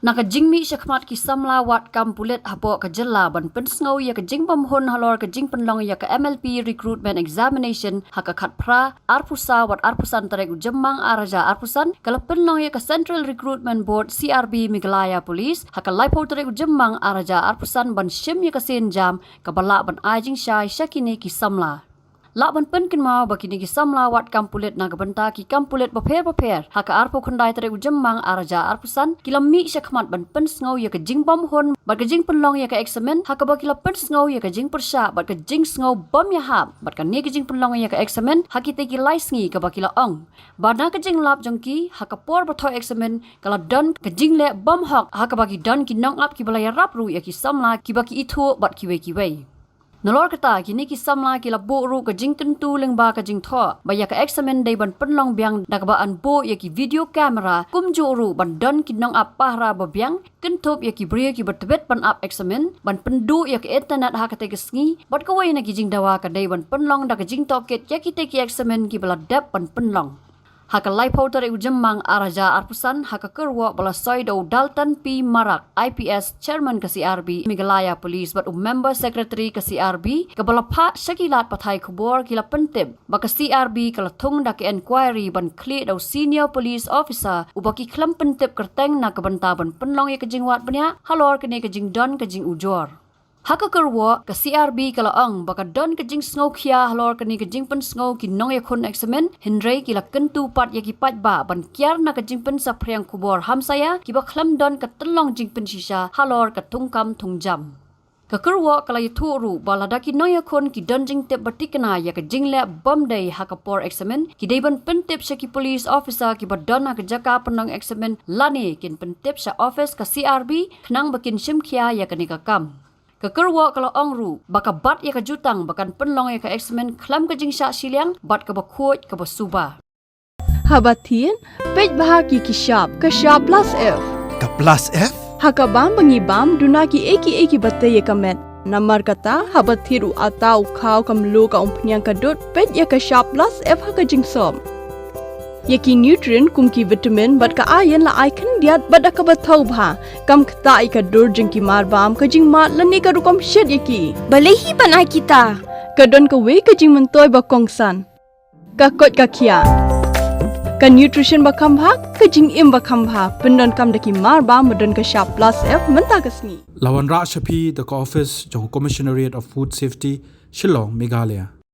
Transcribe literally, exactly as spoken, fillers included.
Na ka jingmih shakhmat ki samla wad kam pulit hapoh ka jylla ban pynsngew ïa ka jingbymhun halor ka jingpynlong ïa ka M L P recruitment examination ha ka khatphra, arphew saw wad arphew san tarik u Jymmang ar hajar arphew san, ka la pynlong ïa ka Central Recruitment Board, C R B, Meghalaya Police ha ka laiphew tarik u Jymmang ar hajar arphew san ban shim ïa ka sienjam kaba lah ban ai jingshai sha kine ki samla. Lah ban pynkynmaw ba kine ki samla wad kam pulit na ka bynta ki kam pulit bapher bapher ha ka arphew khyndai tarik u Jymmang ar hajar arphew san ki la mih shakhmat ban pynsngew ïa ka jingbymhun bad ka jingpynlong ïa ka eksamin, ha kaba ki la pynsngew ïa ka jingpyrshah bad ka jingsngew bym ïahap bad kane ka jingpynlong ïa ka eksamin ha kitei ki lai sngi, kaba ki la ong ba na ka jinglap jong ki ha ka por ba thoh eksamin ka la don ka jingleh bymhok, ha kaba ki don ki nongap kiba la ïarap ruh ïa ki samla kiba ki ithuh bad kiwei kiwei. Nalor kata, kine ki samla ki la buh ruh ka jingkyntu lyngba ka jingthoh ba ïa ka eksamin dei ban pynlong biang da kaba yn buh ïa ki video camera, kumjuh ruh ban don ki nongap pahara babiang, kynthup ïa ki briew kiba tbit ban ap eksamin, ban pynduh ïa ka internet ha katei ka sngi, bad kawei na ki jingdawa ka dei ban pynlong da ka jingtohkit ïa kitei ki eksamin kiba la dep ban pynlong. Ha ka laiphew tarik u Jymmang ar hajar arphew san, ha ka kyrwoh ba la soi da u Dalton P Marak, I P S, Chairman ka C R B Meghalaya Police bad u Member Secretary ka C R B, kaba la phah sha ki lad pathai khubor, ki la pyntip ba ka C R B ka la thung da ka enquiry ban khlieh da u Senior Police Officer uba ki khlem pyntip kyrteng na ka bynta ban pynlong ïa ka jingwad bniah halor kane ka jingdon ka jingujor. Ha ka kyrwoh, ka C R B ka la ong ba ka don ka jingsngewkhia halor kane ka jingpynsngew ki nongïakhun eksamin, hynrei ki la kyntu pat ïa ki paidbah ban kiar na ka jingpynsaphriang khubor hamsaïa kiba khlem don ka tynlong jingpynshisha halor ka thungkam thungjam. Ka kyrwoh ka la ïathuh ruh ba lada ki nongïakhun ki don jingtip ba thikna ïa ka jingleh bym dei ha ka por eksamin, ki dei ban pyntip sha ki police officer kiba don ha ka jaka pynlong eksamin lane kin pyntip sha office ka C R B khnang ba kin shimkhia ïa kane ka kam. Ka kyrwoh ka la ong ruh ba ka bat ïa ka jutang ba kan pynlong ïa ka eksamin khlem ka jingshah shiliang bad kaba khuid kaba suba. Haba thied, peit bha ki ki shap, ka shap plus F. Ka plus F? Ha ka bam ba ngi bam, duna ki ei ki ei kiba tei ïa ka met. Namar kata, haba thied u atta, u khaw, ka mluh, ka umphniang, ka dud, peit ïa ka shap plus F ha ka jingsop. Ïa ki nutrient kum ki vitamin bad ka iron la ai khyndiat bad da kaba thaw bha. Kam ktah ïa ka dur jong ki marbam, ka jingmad lane ka rukom shet ïa ki. Balei hi ban ai kita? Ka don kawei ka jingmyntoi ba kongsan. Ka koit ka khiah. Ka nutrition ba kham bha, ka jingim ba kham bha. Pyndonkam da ki marbam ba don ka shap plus F mynta ka sngi. La wanrah sha phi da ka office jong Commissionerate of Food Safety, Shillong, Meghalaya.